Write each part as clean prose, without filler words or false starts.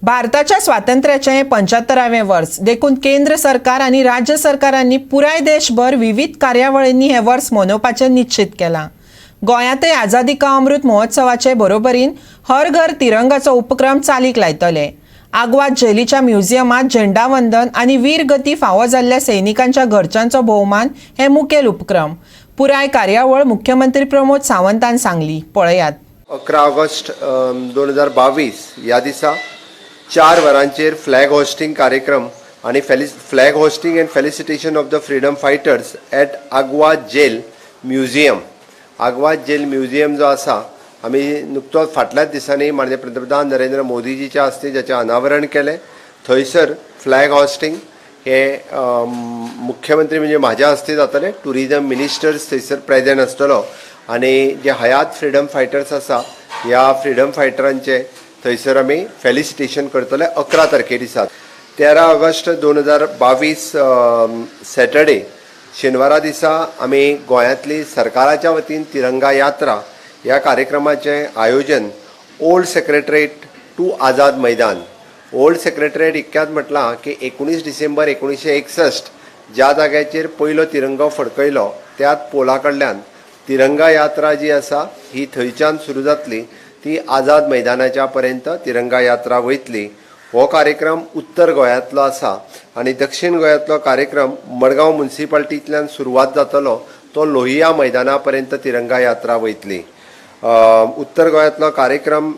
भारताच्या स्वातंत्र्याचें हें 75वें वर्स देखून केंद्र सरकार आनी राज्य सरकारांनी पुराय देशभर विविध कार्यावळींनी हें वर्स मनोवपाचें निश्चित केलां. गोंयांतय आझादी का अमृत महोत्सवाचे बरोबरीन हर घर तिरंगाचो उपक्रम चालीक लायतले. आगवाद जेलीच्या म्युझियमांत झेंडावंदन आनी वीरगती फावो जाल्ल्या सैनिकांच्या घरच्यांचो भोवमान हे मुखेल उपक्रम. पुराय कार्यावळ मुख्यमंत्री प्रमोद सावंतान सांगली, पळयात. 11 ऑगस्ट 2022 ह्या दिसा 4 वरांचेर फ्लॅग होस्टिंग कार्यक्रम आणि flag hoisting and felicitation of the freedom fighters at Aguada Jail Museum. Aguada jail museum जो आसा, आमी नुकतोच फाटल्याच दिसांनी माननीय पंतप्रधान नरेंद्र मोदीजीच्या हस्ते जाचें अनावरण केलें, थंयसर फ्लॅग होस्टिंग हे मुख्यमंत्री म्हणजे म्हाज्या हस्ते जातलें. टुरिजम मिनिस्टर्स थंयसर प्रेझेंट आसतलो आनी जे हयात फ्रिडम फायटर्स आसा, ह्या फ्रिडम फायटरांचे थंयसर आमी फेलिसिटेशन करतले 11 तारखे दिसा. 13 ऑगस्ट 2022 सॅटर्डे, शेनवारा दिसा आमी गोंयांतली सरकाराच्या वतीन तिरंगा यात्रा ह्या कार्यक्रमाचें आयोजन old secretariat two Azad Maidan. Old secretariat इतक्यात म्हटलां की 19 डिसेंबर 1961 ज्या जाग्याचेर पयलो तिरंगो फडकयलो, त्याच पोला कडल्यान तिरंगा यात्रा जी आसा ही थंयच्यान सुरू जातली. ती आझाद मैदानाच्या पर्यंत तिरंगा यात्रा वयतली. हो कार्यक्रम उत्तर गोंयांतलो आसा आनी दक्षिण गोंयांतलो कार्यक्रम मडगांव मुन्सिपाल्टींतल्यान सुरवात जातलो, तो लोहिया मैदाना पर्यंत तिरंगा यात्रा वयतली. उत्तर गोंयांतलो कार्यक्रम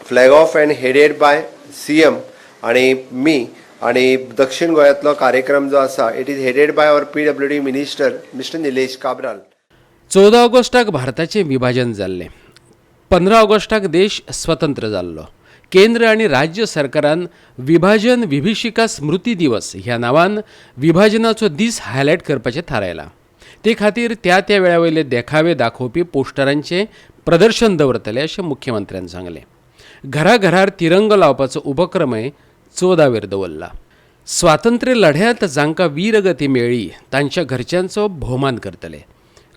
flag off and headed by CM आणि मी आणि दक्षिण गोंयांतलो कार्यक्रम जो आसा, it is headed by our PWD Minister, Mister Nilesh Cabral. 14 ऑगस्टाक भारताचें विभाजन जाल्लें. 15 ऑगस्टाक देश स्वतंत्र जाल्लो. केंद्र आनी राज्य सरकारान विभाजन विभिषिका स्मृती दिवस ह्या नांवान विभाजनाचो दीस हायलायट करपाचें थारायलां. ते खातीर त्या त्या वेळा वयले देखावे दाखोवपी पोस्टरांचें प्रदर्शन दवरतले अशें मुख्यमंत्र्यान सांगलें. घराघरार तिरंगो लावपाचो उपक्रमय 14वेर दवरला. स्वातंत्र्य लढ्यांत जांकां वीरगती मेळ्ळी तांच्या घरच्यांचो भोवमान करतले.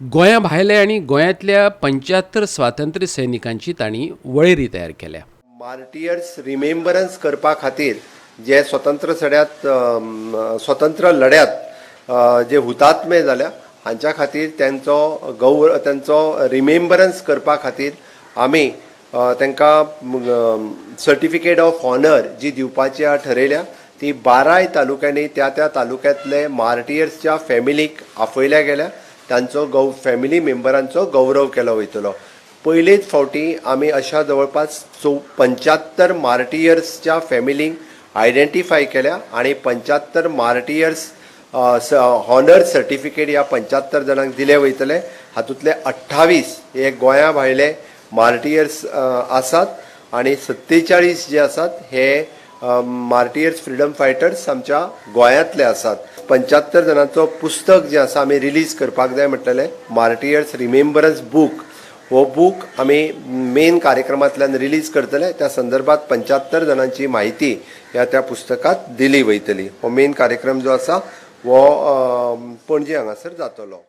गोंया भायले आनी गोंयांतल्या 75 स्वातंत्र्य सैनिकांची तांणी वळेरी तयार केल्या. मार्टियर्स रिमेंबरन्स करपा खातीर जे स्वतंत्र सड्यात स्वतंत्र लढ्यात जे हुतात्मे जाल्या, हांच्या खातीर त्यांचो रिमेंबरन्स करपा खातीर आमी तांकां सर्टिफिकेट ऑफ ऑनर जी दिवपाची आहा ठरयल्या, ती बाराय तालुक्यांनी त्या त्या तालुक्यांतले मार्टियर्सच्या फॅमिलीक आपयल्या गेल्या. तांचो फॅमिली मेंबरांचो गौरव केलो वयतलो. पयलेच फावटी आमी अशा जवळपास 75 मार्टियर्सच्या फॅमिलींक आयडेंटिफाय केल्या आनी 75 मार्टियर्स हॉनर सर्टिफिकेट ह्या 75 जाणांक दिले वयतले. हातूंतले 28 हे गोंया भायले मार्टियर्स आसात आनी 47 जे आसात हे मार्टियर्स फ्रिडम फायटर्स आमच्या गोंयांतले आसात. 75 जाणांचो पुस्तक जें आसा आमी रिलीज करपाक जाय म्हटलेलें, मार्टियर्स रिमेंबरन्स बूक. हो बूक आमी मेन कार्यक्रमांतल्यान रिलीज करतले. त्या संदर्भात 75 जाणांची म्हायती ह्या त्या पुस्तकात दिली वयतली. हो मेन कार्यक्रम जो आसा हो पणजे हांगासर जातलो.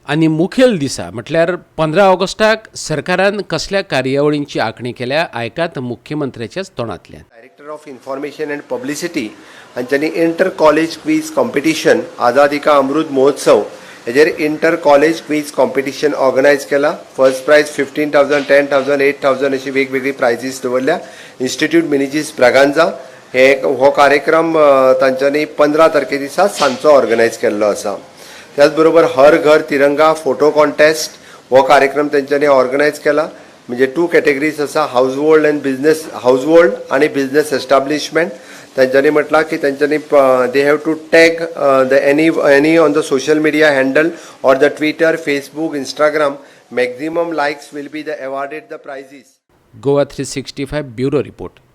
आनी मुखेल दिसा म्हटल्यार 15 ऑगस्टाक सरकारान कसल्या कार्यावळींची आंखणी केल्या, आयकात मुख्यमंत्र्याच्याच तोंडांतल्यान. Director of Information and Publicity हांच्यांनी inter college quiz competition, आझादी का अमृत महोत्सव हेजेर inter college quiz competition organize केला. First prize 15,000, 10,000, 8,000 अशी वेगवेगळी प्रायजीस दवरल्या. इन्स्टिट्यूट मिनेझीस ब्रागांझा हे हो कार्यक्रम तांच्यांनी 15 तारखे दिसा सांजचो ऑर्गनायज केल्लो आसा. त्याच बरोबर हर घर तिरंगा फोटो कॉन्टेस्ट हो कार्यक्रम तेंच्यांनी ऑर्गनायज केला. म्हणजे टू कॅटेगरीज आसा, house hold and business, house hold आनी बिझनेस एस्टाब्लिशमेंट. तेंच्यांनी म्हटलां की तेंच्यांनी they have to tag the any on the social media handle or the Twitter, Facebook, Instagram. Maximum likes will be the awarded the prizes. Goa 365 bureau report.